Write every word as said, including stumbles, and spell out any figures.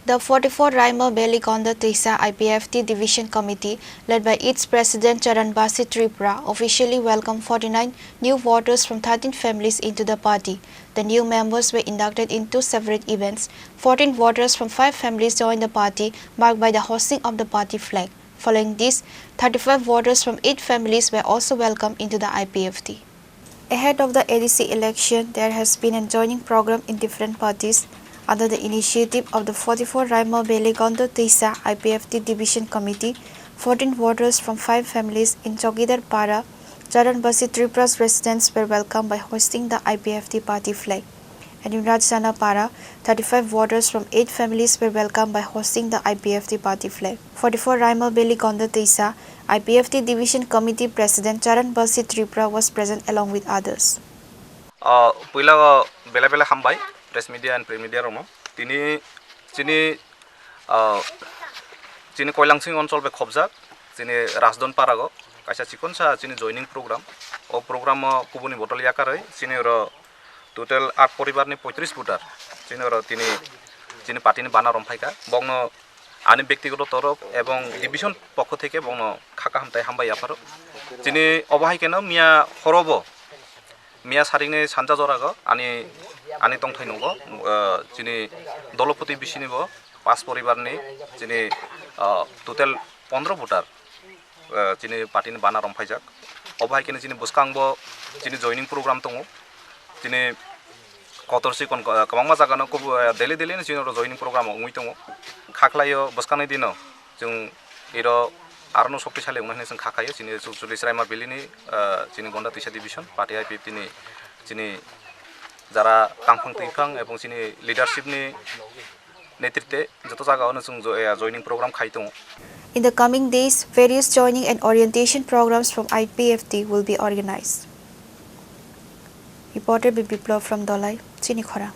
The forty-four Raima Valley Gonda Twisa I P F T Division Committee, led by its President Charan Basi Tripura, officially welcomed forty-nine new voters from thirteen families into the party. The new members were inducted in two separate events. Fourteen voters from five families joined the party, marked by the hoisting of the party flag. Following this, thirty-five voters from eight families were also welcomed into the I P F T. Ahead of the A D C election, there has been a joining program in different parties. Under the initiative of the forty-four Raima Valley Gonda Twisa I P F T Division Committee, fourteen voters from five families in Chowkidar Para, Charan Basi Tripura's residents were welcomed by hoisting the I P F T party flag. And in Rajsana Para, thirty-five voters from eight families were welcomed by hoisting the I P F T party flag. Forty-four Raima Valley Gonda Twisa I P F T Division Committee President Charan Basi Tripura was present along with others. Ah, puila o bela bela hambai, press media and print media rokno. Tini chini, ah, chini Koilangsing onchol bai khobjak, chini Rajdon Parago, kaisa chikonsa chini joining program. O program o kubuni botol yakarwi, chini oro total aat poribar ni poitris voter. Chini oro tini chini party ni bana romphai kha. Bokno ani bektigoto torof ebong division pokho theke bokno kha kaham tai hambai yapharo. Chini obo hai keno miya horobo, miya saringni sanja jorago ani, ani tongthai nungo, ah, chini dolopoti bisini bo pas poribar ni chini, ah, total pondro voter, ah, chini party ni bana romphaijak. Obo hai keno chini bwskango chini joining program tongo. Chini kotor sikon, ah, kwbangma jaga no kubu, ah, daily daily no chini oro joining program wngwi tongo. Khaklaio bwskangni dino chwng iro arono sokti sale wngna hinwi chwng kha khaio. Chini Chulchuli Chwraima Valley ni, ah, chini Gonda Twisa Division, party I P F T ni chini jara tangphang twiphang ebong chini leadership ni netritwe joto jaga ono chwng jo-, eh, joining program khai tongo. In the coming days, various joining and orientation programs from I P F T will be organized. Reporter B Biplab from Dholai, Chini Khorang.